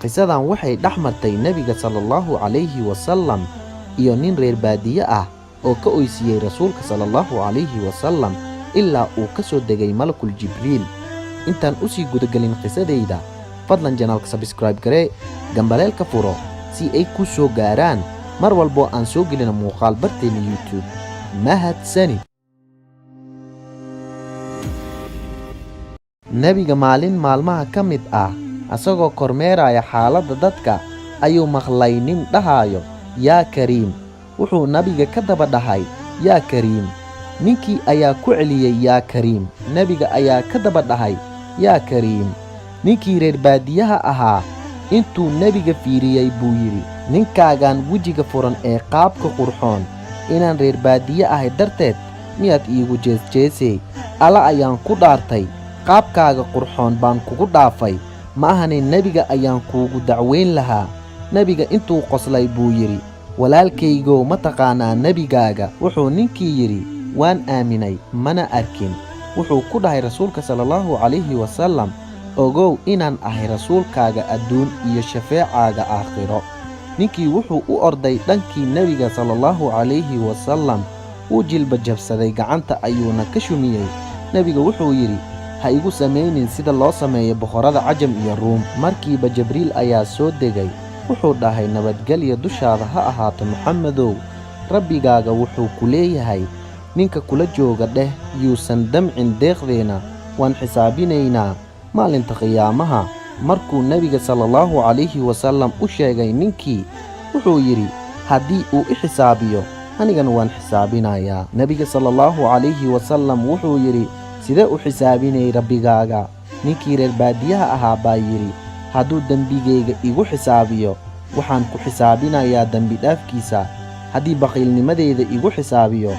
Qisadan waxay dhex martay Nebiga sallallahu calayhi wasallam iyo nin reer baadiye ah oo ka oysiiyey Rasuulka sallallahu calayhi wasallam ilaa uu ka soo degay Malakul Jibriil. Intaan u sii gudagelin qisadayda, fadlan channelka subscribe garee, gambaleelka furo si ay kuu soo gaaraan mar walboo aan soo gelino muuqaal barteena YouTube. Mahadsanid. Nebiga maalin maalmaha ka mid ah, asagoo kormeeraya xaaladda dadka, ayuu maqlay nin dhahayo, "Yaa Kariim." Wuxuu nabiga ka daba dhahay, "Yaa Kariim." Ninkii ayaa ku celiyey, "Yaa Kariim." Nebiga ayaa ka daba dhahay, "Yaa Kariim." Ninkii reer baadiyaha ahaa intuu nebiga fiiriyey buu yidhi, "Ninkaagan wejiga furan ee qaabka qurxoon, inaan reer baadiye ahay darteed miyaad iigu jeesjeesay? Alla ayaan ku dhaartay, qaabkaaga qurxoon baan kugu dhaafay, ma ahane nebiga ayaan kuugu dacweyn lahaa." Nebiga intuu qoslay buu yidhi, "Walaalkaygow, ma taqaanaa nebigaaga?" Wuxuu ninkii yidhi, "Waan aaminay, mana arkin." Wuxuu ku dhahay Rasuulka sallallahu calayhi wasallam, "Ogow inaan ahay rasuulkaaga adduun iyo shafeecaaga aakhiro." Ninkii wuxuu u orday dhankii nebiga sallallahu calayhi wasallam, wuu jilba jabsaday, gacanta ayuuna ka shumiyey. Nebiga wuxuu yidhi, "Ha igu samaynin sida loo sameeyo boqorrada Cajam iyo Ruum." Markiiba Jibriil ayaa soo degay. Wuxuu dhahay, "Nabadgelyo dushaada ha ahaato, Muxammedow. Rabbigaaga wuxuu ku leeyahay, ninka kula jooga dheh yuusan damcin deeqdeena, waan xisaabinaynaa maalinta qiyaamaha." Markuu nebiga sallallahu calayhi wasallam u sheegay ninkii, wuxuu yidhi, "Haddii uu i xisaabiyo, anigana waan xisaabinayaa." Nebiga sallallahu calayhi wasallam wuxuu yidhi, "Sidee u xisaabinay rabbigaaga?" Ninkii reer baadiyaha ahaa baa yidhi, "Hadduu dembigayga igu xisaabiyo, waxaan ku xisaabinayaa dembi dhaafkiisa. Haddii baqiilnimadeyda igu xisaabiyo,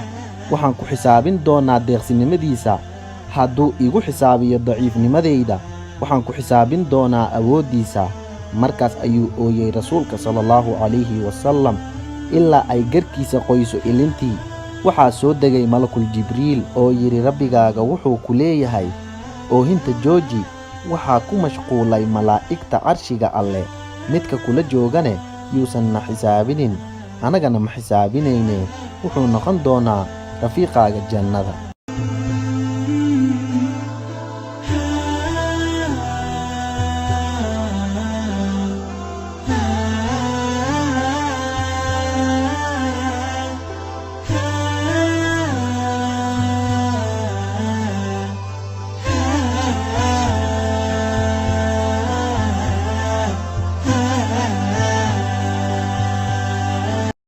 waxaan ku xisaabin doonaa deeqsinimadiisa. Hadduu igu xisaabiyo daciifnimadayda, waxaan ku xisaabin doonaa awooddiisa." Markaas ayuu ooyey Rasuulka sallallahu calayhi wasallam ilaa ay garkiisa qoyso ilintii. Waxaa soo degay Malakul Jibriil oo yidhi, "Rabbigaaga wuxuu ku leeyahay, oohinta jooji, waxaa ku mashquulay malaa'igta carshiga Alle. Midka kula joogane yuusan na xisaabinin, annagana ma xisaabinayne, wuxuu noqon doonaa rafiiqaaga jannada."